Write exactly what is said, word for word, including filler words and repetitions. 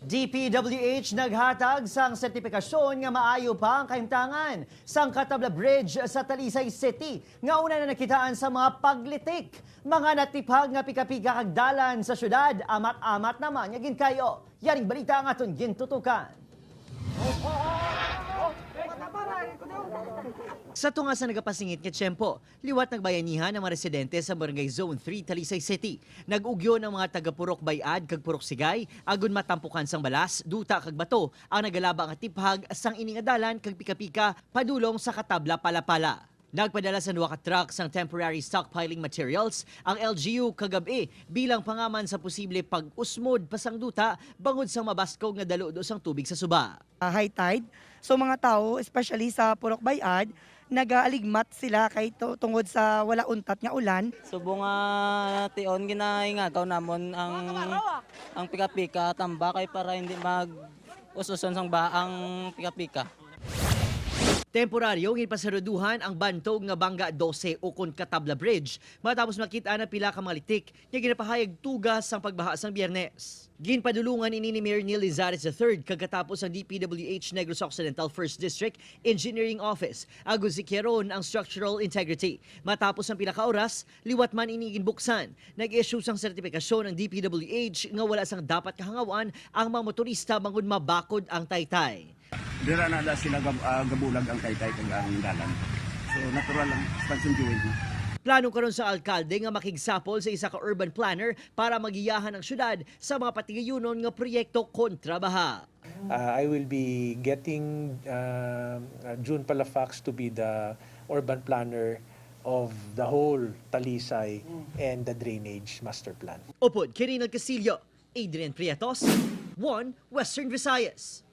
D P W H naghatag sang sertipikasyon nga maayo pa ang kahimtangan sang Katabla Bridge sa Talisay City, nga una na nakitaan sa mga paglitik. Mga natiphag nga pika-pika kag dalan sa syudad, amat-amat naman nga ginkayo. Yaring balita ang aton gintutukan. Sa tunga sa nagapasingit nga tiyempo, liwat nagbayanihan ang mga residente sa Barangay Zone three, Talisay City. Nag-ugyon ang mga taga Purok Bayad kag Purok Sigay agud matampukan sang balas, duta kag bato ang nagalaba nga tiphag sang ini nga dalan kag pika-pika padulong sa Katabla Palapala. Nagpadala sa duha ka truck sang temporary stockpiling materials ang L G U kagab-i bilang pangaman sa posible pag-usmod pa sang duta bangod sang mabaskog nga daludo sang tubig sa suba. Ah, high tide. So, mga tao, especially sa Purok Bayad, nagaaligmat sila kay tu-, tungod sa wala untat nga ulan. Subong nga tion, ginaingagaw namon ang, ang pika-pika, tamba, kay para hindi mag-us-uson sang ba ang pika-pika. Temporaryo ginpasaruduhan ang bantog nga Bangga dose ukon Katabla Bridge matapos makit-an ang pila ka mga litik nga ginapahayag tuga sang pagbaha sang Biyernes. Ginpadulungan ini ni Mayor Neil Lizares the third kagkatapos ang D P W H Negros Occidental First District Engineering Office agud sikyaron ang structural integrity. Matapos ang pila ka oras, liwat man ini ginbuksan, nag-issue sang sertipikasyon ang D P W H nga wala sang dapat kahangawan ang mga motorista bangod mabakod ang taytay. Dira na da sila gab-, ah, gabulag ang taytay kag ang dalan. So, natural lang, expansion joint na. Plano karon sa alkalde nga makigsapol sa isa ka urban planner para magiyahan ang syudad sa mga patigayunon nga proyekto kontra baha. Uh, I will be getting, uh, uh, June Palafax to be the urban planner of the whole Talisay and the drainage master plan. Upod kay Reynald Castillo, Adrian Prietos, One Western Visayas.